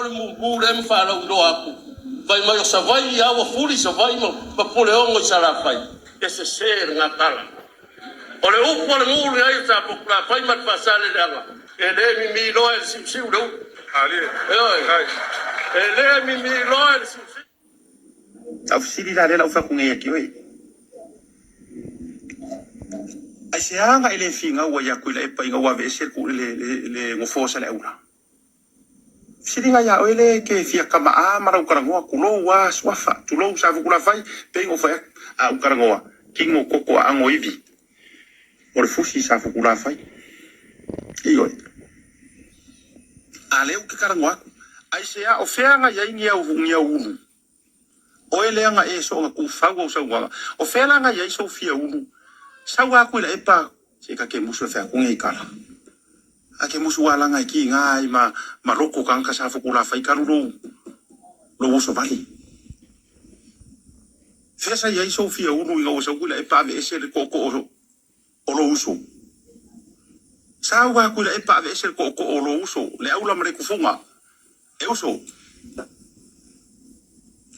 le mumu lea ma faalauiloa atu, fai mai o Savaii a ua fuli Savaii ma Puleono i Salafai, e sese lena tala. O le upu a le nuu lenei o Safotulafai ma le Faasaleleaga, e le mimi loa e le siusiu le ulu. Ioe, e le mimi loa e le siusiu. Taufisili la lea la ua fai atu nei ia te oe. Aisea na e le finau ai ia Tuilaepa ina ua aveese le nofoa o Saleaula? Fesiliga ia oe le ke fia kama'a ma lau talanoa, tulou a Suafa, tulou Safotulafai, pei ona ou fai atu, a ou talanoa, tino toto aano ivi o le fusi Safotulafai. Ioe. A lea ou te talanoa atu, aisea o fea na i ai ni au ulu? Oe lea na e soona tuufau au saunoaga. O fea la na i ai sou fia ulu? Sau a Tuilaepa, se ta te musu e fai atu nei tala. A ke musu a langa e kiga ai ma ma loko tagata Safotulafai talu lou lou oso vale. Fea sa i ai sou fia ulu ina ua sau Tuilaepa aveese le tootoo o lou uso? Sau a Tuilaepa aveese le tootoo o lou uso, le aula ma le tufuga. E uso,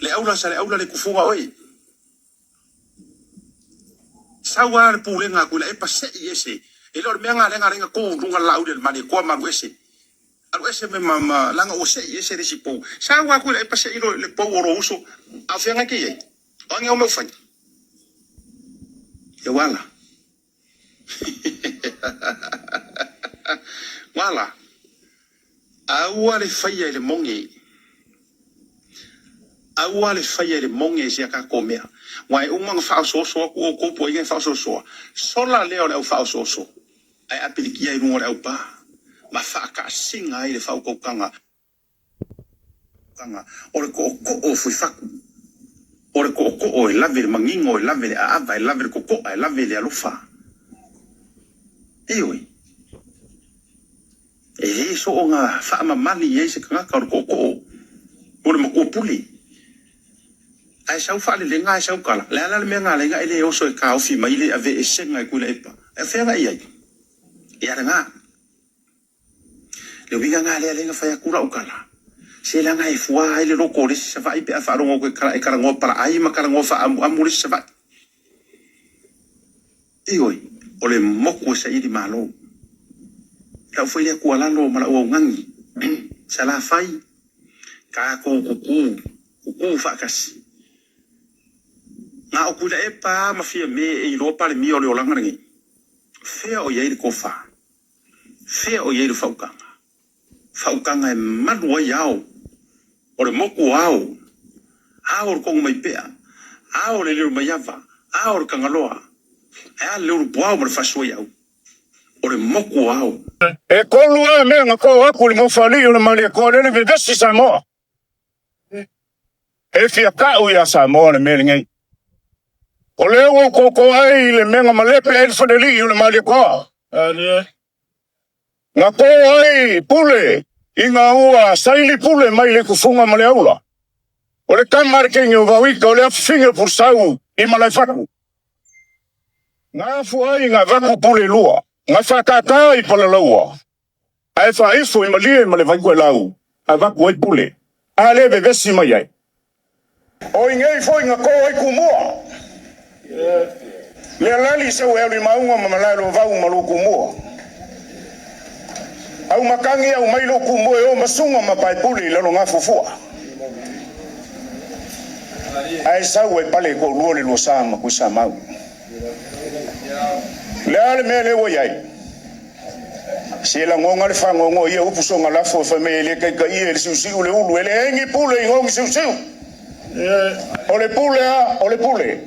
le aula sa le aula le tufuga oe. Sau a le pulega a Tuilaepa se'i ese. E le o le mea na lea na lenga tou luga laau le male koa ma alu ese. Alu ese me ma ma langa ua se'i ese le isi pou. Sau a Tuilaepa se'i lo le pou o lo uso. A o feagai ke i ai? O age o mea ufai? E wala. Wala. Aua le faia i le moge. Aua le faia i le moge i sia tatou mea. Aua e uma ona faaosooso atu outou po o ai e faaosoosoa, sola lea o le au faaosooso ae apilikia i luga o le aupa ma faataasiga ai le faautautaga o le tootoo o Fuifatu. O le tootoo e lave le manino, e lave le aava, e lave le totoa, e lave le alofa. Ioe. E le soona faamamali i ai se tagata o le tootoo o le matua pule. Ae sau faalelega ae sau tala. Le a la le mea na ala ai na e le oso e taofi mai le aveesega e Tuilaepa? Ae o fea na i ai? Ia lena. Le uiga na lea lea na fai atu lau tala. Se leaga e fua ai le loto o le isi Savaii pe a faalogo atu e talanoa palaai ma talanoa faaamuamu le isi Savaii. Ioe, o le moku e saili malo. Lau foi lea tuualalo ma lau augani, Salafai, tatou kuku, kuku faatasi. Na o Tuilaepa lava ma Fiame e iloa Palemia o le olaga lenei. Fea o i ai le tofa? Fea o i ai le faautaga? Faautaga e malu ai ao o le moku o ao, ao o le Togomaipea, ao o le Leulumoiava, ao o le Tagaloa, ae a le Leulupuao ma le Faasuaiau, o le moku o ao. E tolu lava mea na to atu i le Nofoalii o le Malietoa lele vevesi Samoa. E fia tau ia Samoa le mea lenei. O lea ua ou toto ai i le mea na malepe ai le falelii o le Malietoa. Na to ai pule ina ua saili pule mai le tufuga ma le aula. O le tama a le teine o Vauika o le afifine o Pulusau i Malaefatu. Na afua ai na avatu pule lua, na faatata i Palalaua, ae faaifo i Malie ma le Vaitoelau, avatu ai pule, a le vevesi mai ai. O i nei foi na to ai Tumua. Le alali sau e alu i Maunga ma Malaeloavau ma lou Tumua. Au matagi au mai lou Tumua e o masuga ma paepule i lalo gafuafua. Ae sau e pale toalua le Luasa ma Tuisamau. Le a le mea lea ua i ai? Se lagoga le fagogo ia upu soga lafo e fai mai e le taitaia e le siusiu le ulu, e leai ni pule i gogi siusiu. O le pule a, o le pule.